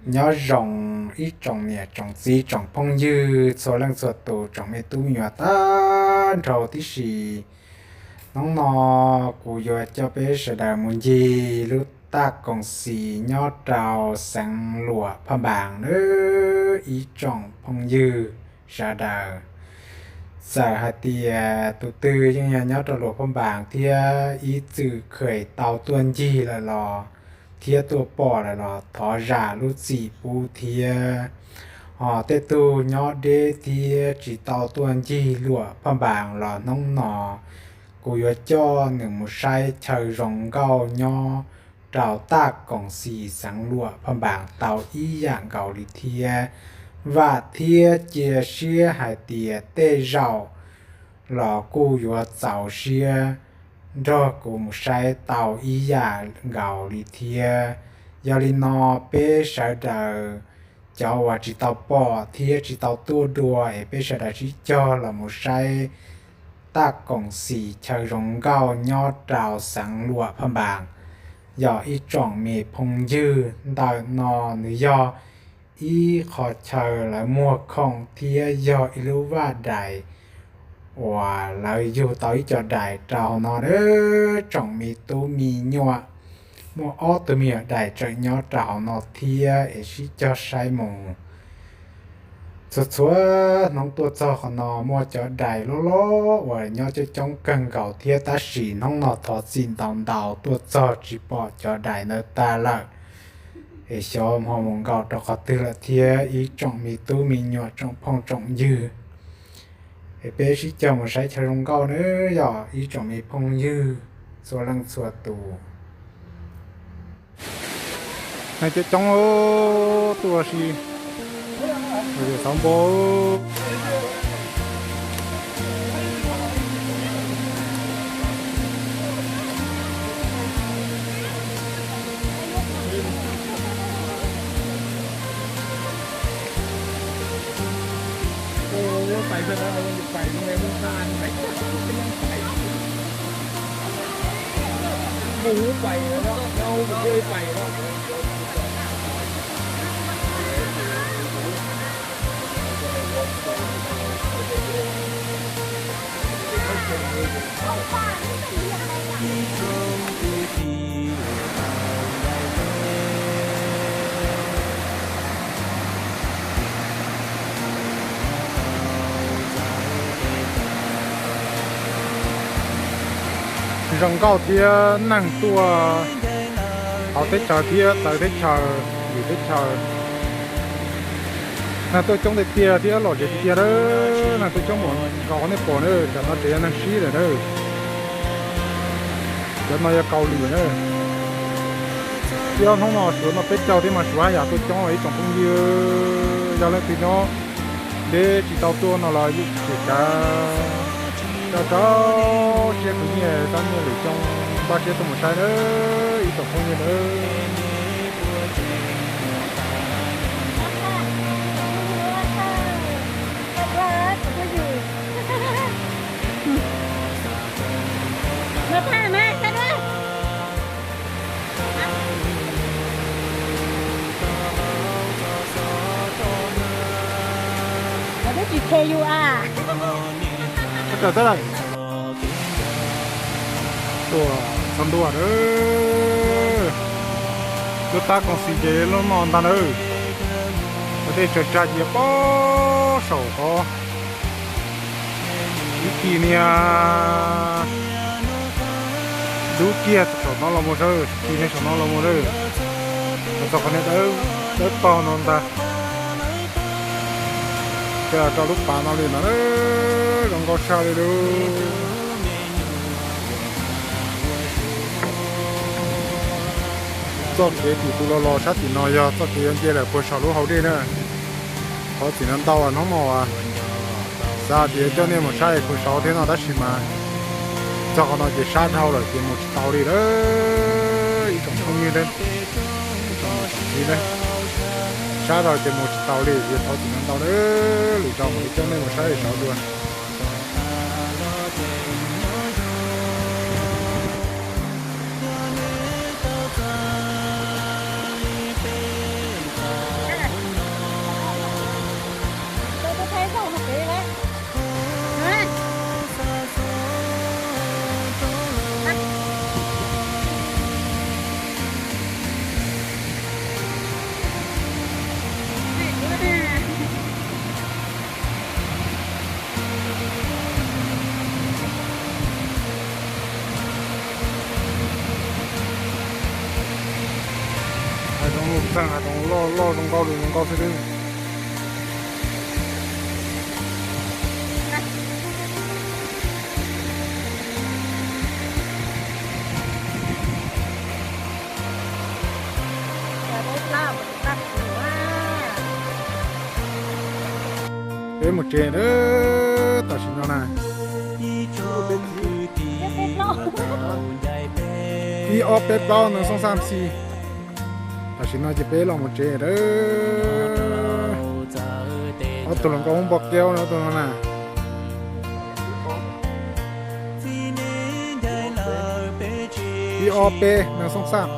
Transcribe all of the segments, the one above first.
Nyob zoo ib tsoom niam tsoom txiv tsoom phooj ywg txhua leej txhua tus, tsoom me tub me nyuam tag nrho tib si. Hnub no kuv yuav coj peb sawv daws mus ncig lub taj koom xis nyob rau xeev Luam Phaj Npaas nawb ib tsoom phooj ywg sawv daws. Txawm hais tias tus twg yeej yog nyob rau Luam Phaj Npaas thiab ib txwm kheev tau tuaj ncig lawm los thiab tuaj pom lawm los thov zam lub txim pub thiab. Ho tej tug nyob deb thiab tsis tau tuaj ncig Luam Phaj Npaas los hnub no kuv yuav coj nws mus saib chaw zoo nkauj nyob rau taj koom xis xeev Luam Phaj Npaas tau ib yam nkaus li thiab. Vam thiab cia siab hais tias tej zaum los kuj yuav txaus siab nrog kuv mus saib tau ib yam nkaus li thiab. Yog li no peb sawv daws cov uas tsis tau pom thiab tsis tau tuaj dua es peb sawv daws sib cog los mus saib taj koom xis chaw zoo nkauj nyob rau xeev Luam Phaj Npaas. Yog ib tsoom me phooj ywg, ntawm no nws yog ib qho chaw lawv muag khoom thiab yog ib lub vaj dais uas lawv yug tau ib co dais rau hauv no nawb tsoom me tub me nyuam. Muaj ob tug me nyuam dais tseem nyob rau hauv no thiab es sib cog saib mus. Txhua txhua hnub tuaj txog qhov no muaj cov dais loj loj uas nyob coob coob kawg nkaus thiab tab sis hnub no thov txim ntau ntau tuaj txog tsis pom cov dais ntawd tag lawm. Es xyov ho mus nkaum rau qhov twg lawm thiab ib tsoom me tub me nyuam tsoom phooj tsoom ywg. Es peb sib cog mus saib chaw zoo nkauj nawb yog ib tsoom me phooj ywg txhua leej txhua tus. Neeg coob coob tuaj ua si, xov npau. Zoo nkauj thiab neeg tuaj hauv teb chaws thiab txawv teb chaws, lwm teb chaws. Neeg tuaj coob tiag tiag thiab lom zem tiag tiag na. Neeg tuaj coob npaum nkaus qhov nej pom na, cov no tseem yog neeg sib lawm na. Cov no yog kaus lim na. Thiab hnub no suav no peb caug thiab mas suav haj yam tuaj coob ib tsoom phooj ywg. Yog leej twg nyob deb tsis tau tuaj no los yeej tsis kav, rau rau siab khwv nyiaj tab nyiaj lwm xyoo npaj siab tuaj mus saib na ib tsoom phooj ywg na. Twb tsis them yus a. Ua cas tab lawm? Tuaj txog ntua lawm. Lub tab koom xis ces lub no ntag nawb. Ua tej tsaws tsag cia pob saum tod. Ib kis niag dub kiag saum no los mus sawb, kis niag saum no los mus sawb. Los txog qhov niag dawb paug no ntag. Ces rau lub pas no li no, zoo nkauj tshaj li lauj. Txoj kev tim tus los los sab tim no yog txoj kev yuav nce lawm puag saum lub hau dej na. Thov txim ntau ntau hnub no as, xav tias coj nej mus saib puag saud thiab no tab sis mas txog qhov no ces sab dhau lawm ces mus tsis tau li lawm. Ib tsoom phooj ywg, ib tsoom niam tsoom txiv, sab dhau ces mus tsis tau li ces thov txim ntau ntau na. Lwm zaus mam li coj nej mus saib saud dua. Loj loj zoo nkauj zoo nkauj xwb. Peb mus tsev lawm tam sim no na. Ib ob peb plaub no xoob xab xi. Tam sim no ces peb los mus tsev lawm. Ob tug hluas nkauj Hmoob npo kiab no, ob tug no na. Ib ob peb no xoob xab.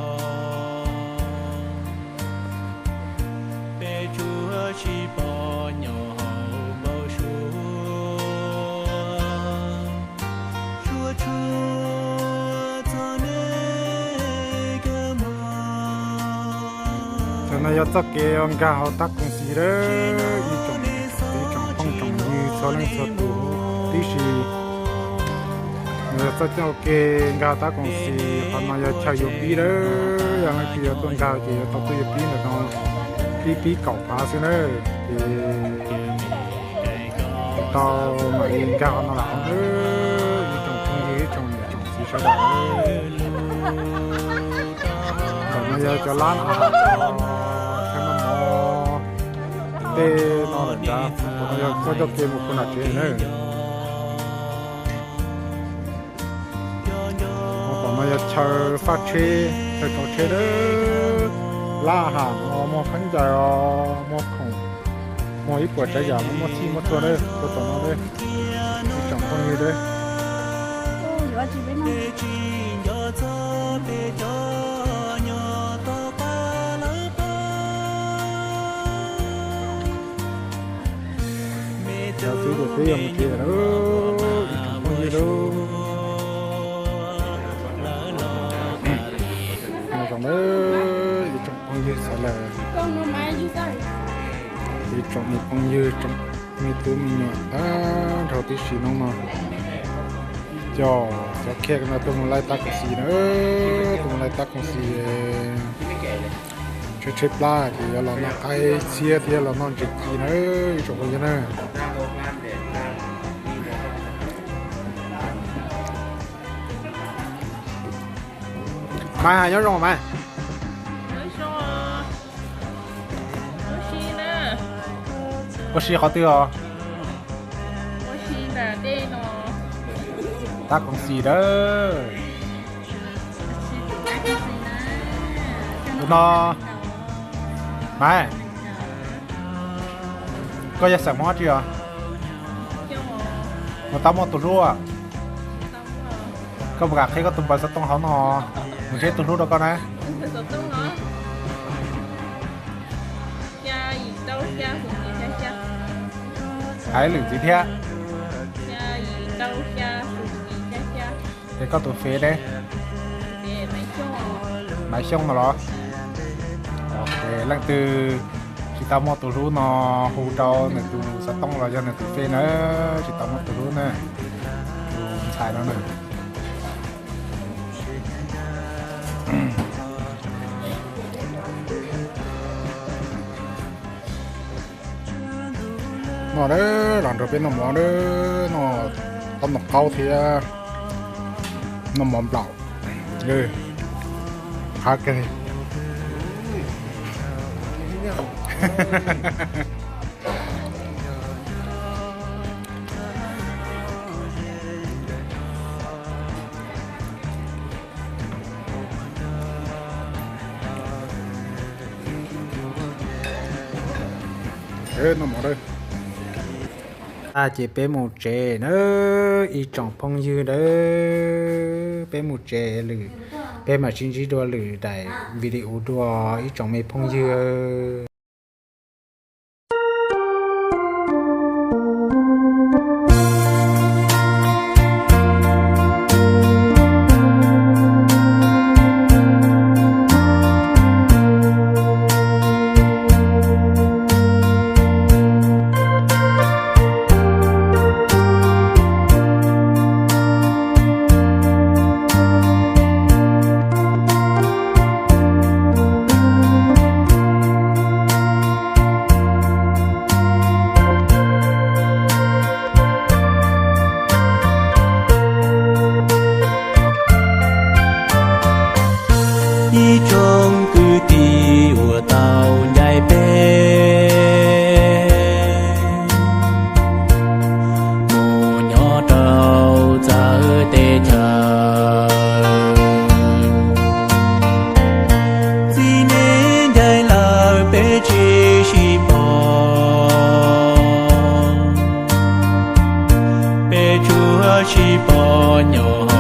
Thaum no yog txoj kev nkag hauv tab koom xis lawm, ib tsoom phooj tsoom ywg txhua leej txhua tus tib si. Yog txoj kev nkag hauv tab koom xis, qhov no yog chaw yuav pib lawm, yog leej twg yuav tuaj nkag ces yuav tau tuaj yuav pib ntawm no, pib pib kaum phav xwb na. Ces tau mam li nkag qhov no los hauv, ib tsoom phooj ywg ib tsoom niam tsoom txiv sawv daws. Ntawm no yog cov lab no, chaw noj mov tej no lawm ntag, qhov no yog txoj kev mus puag nram tsev na. Tom no yog chaw faj tsheb, chaw tso tsheb lab ham no, muag khaub ncaws os, muag khoom, muag ib puas tsav yam no, muaj txhij muaj txhua na, puag tom no na, ib tsoom phooj ywg na. Cov xwb ces peb yuav mus tsev lawm, ib tsoom phooj ywg lawm. Nyob zoo na, ib tsoom phooj ywg sawv daws, ib tsoom me phooj ywg, tsoom me tub me nyuam tag nrho tib si hnub no. Coj cov khej no tuaj mus laij tab koom xis na, tuaj mus laij tab koom xis, tsheb tsheb plab ces yuav los noj qaib txhiab thiab los noj ntses ci na, ib tsoom phooj ywg na. Maiv, nyob zoo maiv. Ua si qhov twg os? Tab koom xis dawb. Tus no, maiv, koj yog xeem Hmoob dab tsi os? Mus tau muaj tus hlub. Koj puas kam qhib koj tus npawb xov tooj hauv no, mus ntsib tus hlub rau koj na. Hais lwm ntxiv thiab. Es koj tus fev ne? Maiv Xyooj no los? Leej twg tsis tau muaj tus hlub no hu rau nws tus xov tooj los yog nws tus fev na, tsis tau muaj tus hlub na, tus ntxhais no na. No na, los nrog peb noj mov na, noj taub noj qaub thiab noj mov nplaum. Qab kawg. Noj mov. Ces peb mus tsev na, ib tsoom phooj ywg na, peb mus tsev lawm, peb mam sib ntsib dua lwm daim video dua, ib tsoom me phooj ywg. tsis pom nyob